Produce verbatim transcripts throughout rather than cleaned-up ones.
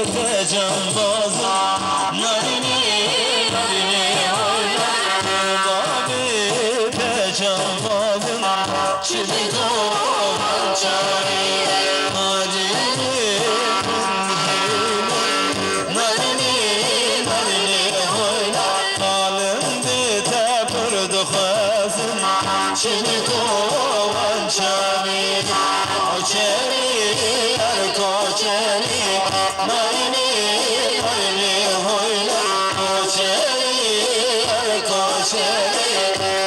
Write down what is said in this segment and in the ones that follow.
Te cembazim, narînî, narînî, hoyna, babê te cembazim, çi biko çarî, narînî, narînî, narînî, hoyna, halim bê te pir dixwazim. Çimî kovan çavî, koçerî, yer koçerî, naynî, naynî, hoyna, koçerî, yer koçerî,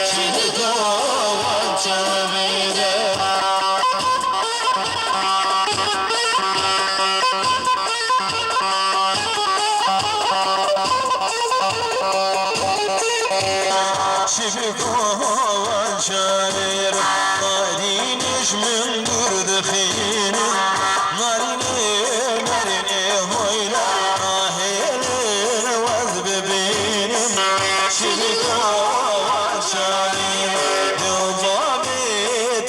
çimî kovan çavî de. Çi bi kovan çarê re, narînê ji min dûr dixînin. Narînê, narînê, hoyna, nahêlin wez bibînin. Çi bi kovan çarê re, dil babê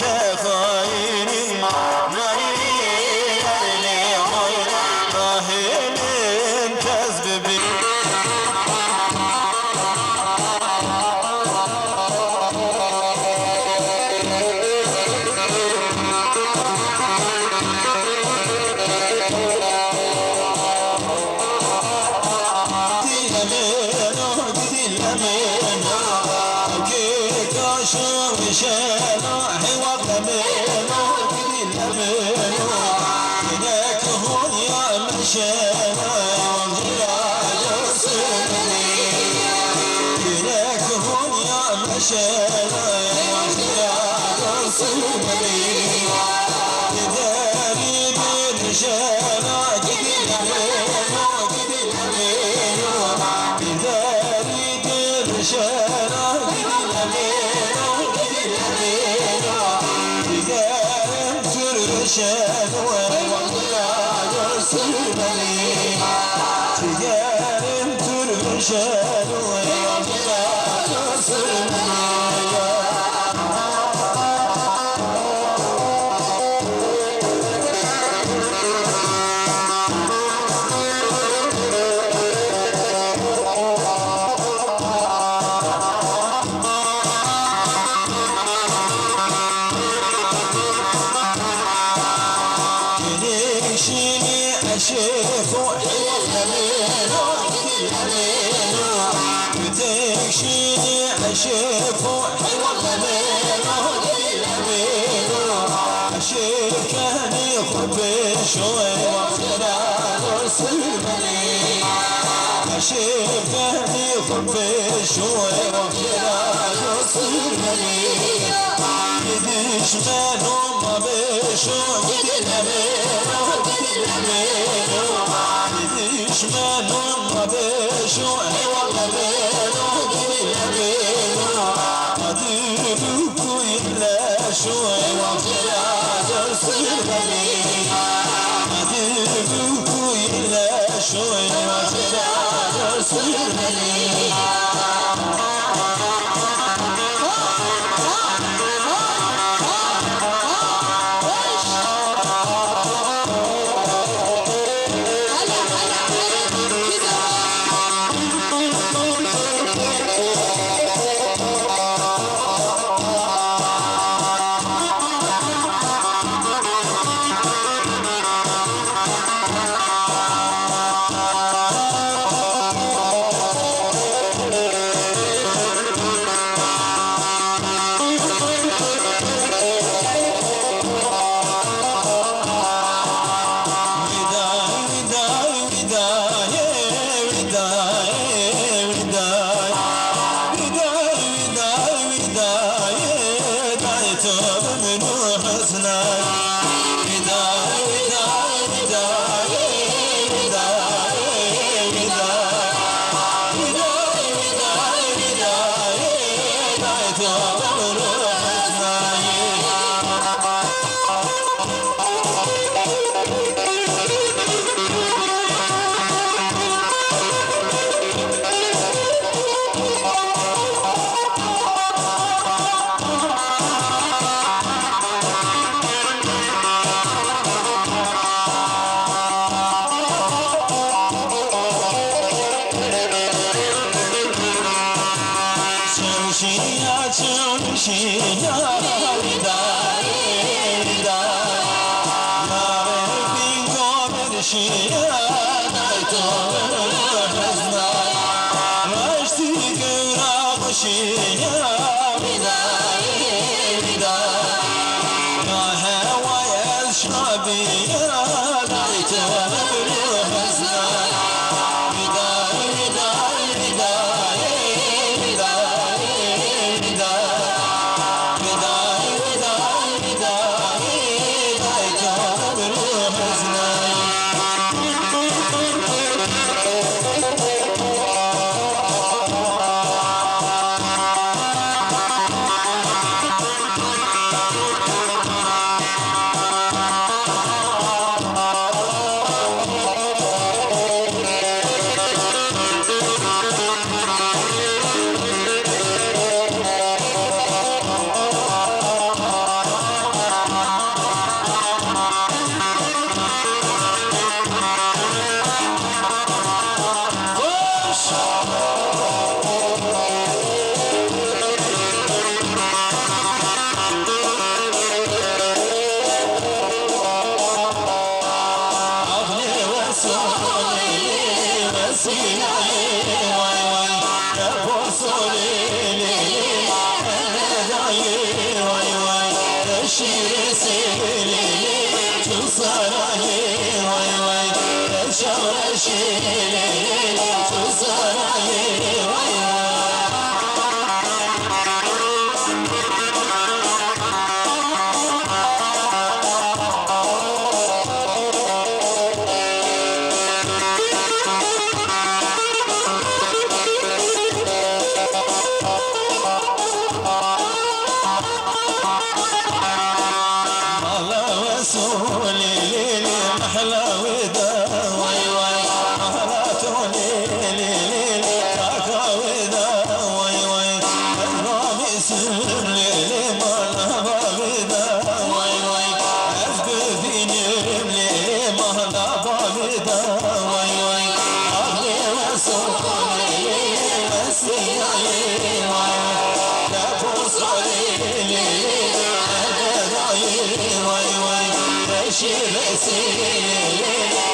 te xayînin. Narînê, narînê, hoyna, nahêlin tez bibînin. Mala Resûlê lê lê mehla wê de, way way. Mehla to lê lê lê lê kaka wê de, way way. Ez namîsim lê lê mala bavê de, way way. Ez bivînim lê lê mala bavê de, way way. Axê Resûlê lê lê wesiyayê, way way. Te bo sorê lê lê Way way, reşî resî,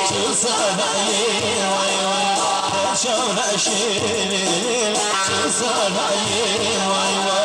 çu sanayê, way way. Çaw reşî, çu sanayê, way way.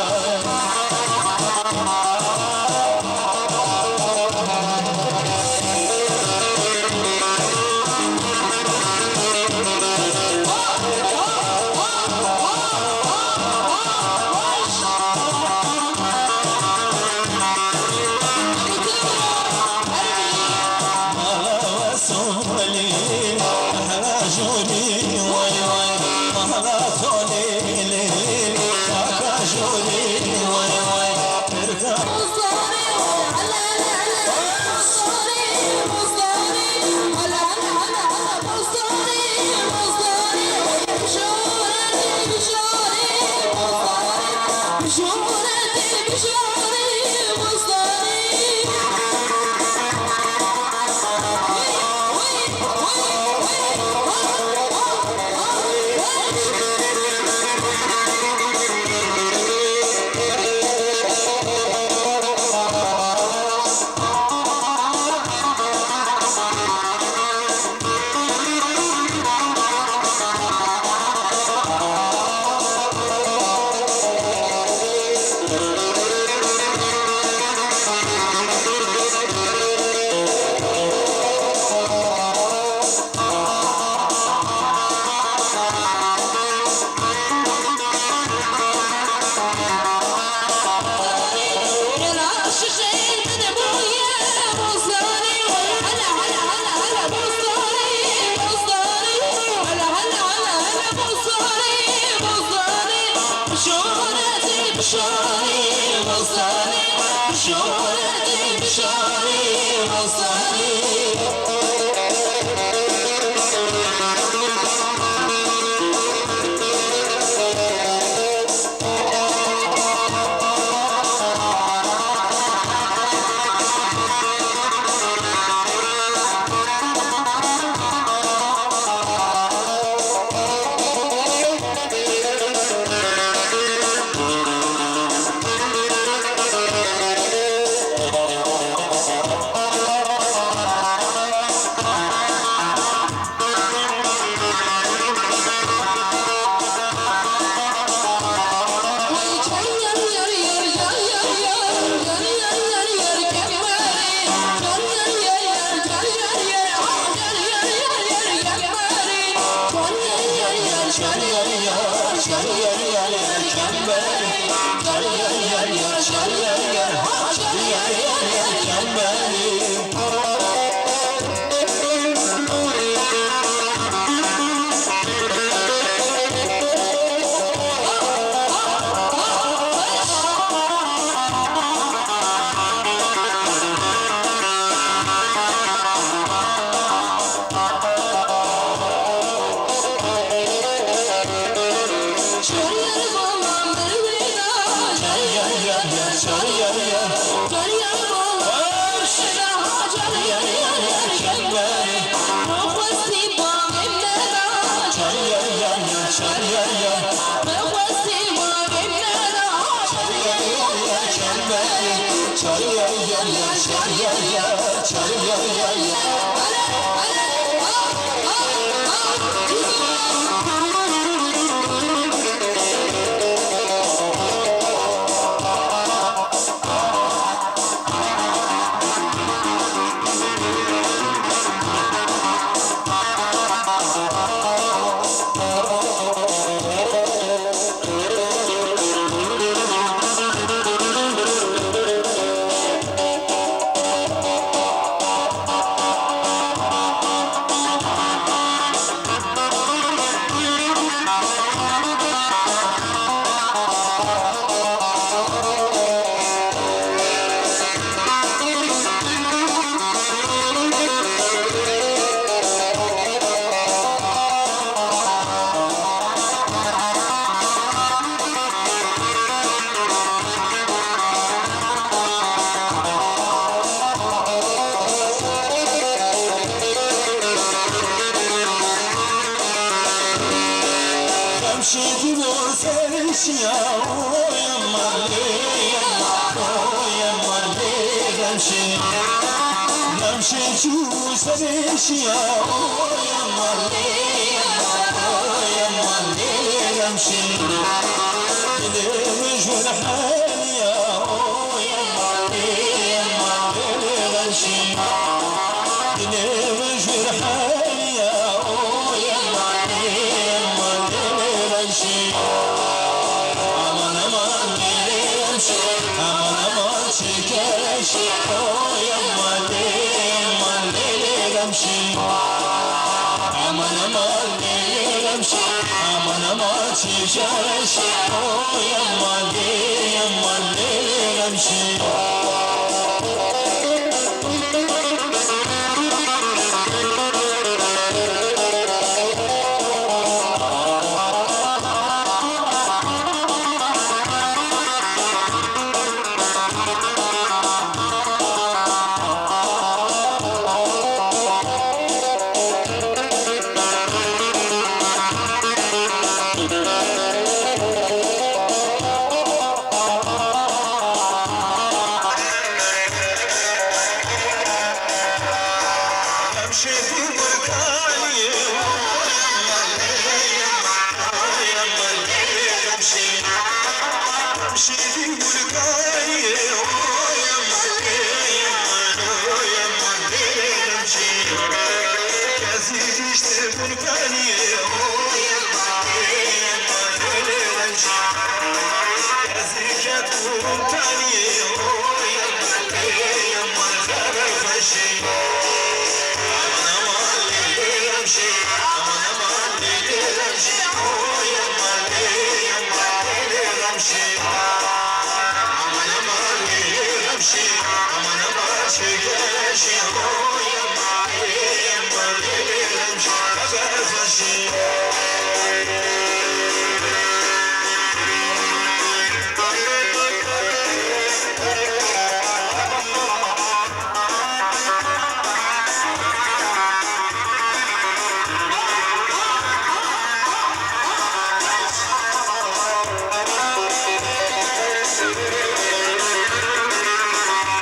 Remşê dî bo serê şiya, oy aman lê, oy aman lê, Remşê. Remşê çû serê şiya, oy aman lê, oy aman lê, Remşê. Dilê min ji wir heliya, oy aman lê, aman lê, Remşê. Dilê min ji wir heliya, oy aman lê, aman lê, Remşê. Aman, aman, lê, lê, Remşê. Aman, aman, çêke Remşê. Oy, aman, lê, aman, lê, lê, Remşê. Aman, aman, lê, lê, Remşê. Aman, aman, çêke Remşê. Oy, aman, lê, aman, lê, lê, Remşê.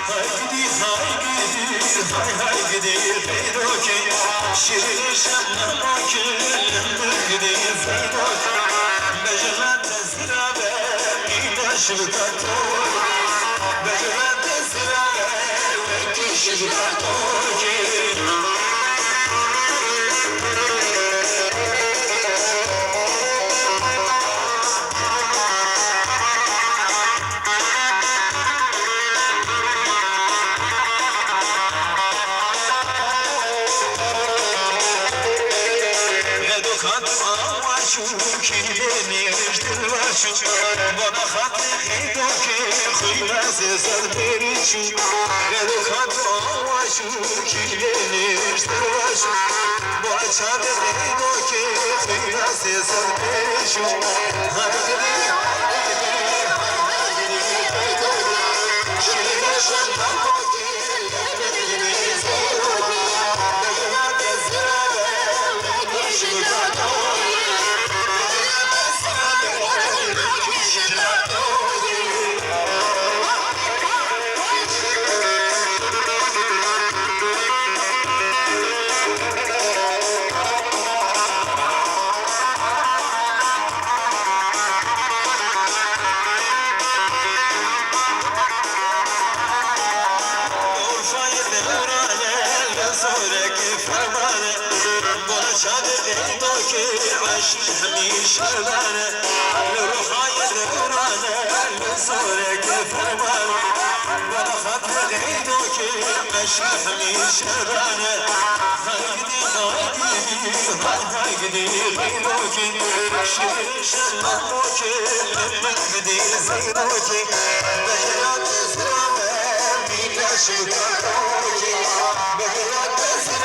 Hay gidî, hay gidî, hay hay gidî, Feydokê. Şîrîn şem nema kilim gidî, Feydokê. Bejime te zira be, mîna şilka to. Bejime te zira be, wekî şilka to kê. Kat awa çû kîlê nêj dilber çû. Bana xatirê qeydo ke xwîna sê sed berî çû. Gelo kat awa çû kîlê nêj dilber çû. Bana çavê qeydo ke xwîna sê sed berî çû. Her gidî, her gidî, her gidî qeydo ke. Şirîne şen Urfayê dewrane, li zoreke fermane, bola çavê qeydo ke, meşî hemî şerdane. Li ruhayê dewrane, li zoreke fermane, bola xatirê qeydo ke, meşî hemî şerdane. Her gidî, her gidî, her gidî qeydo ke, şirîn şen lembo ke, min gidî zeyno ke. Bejra te zirame, mîna şirîn lembo ke, bejra te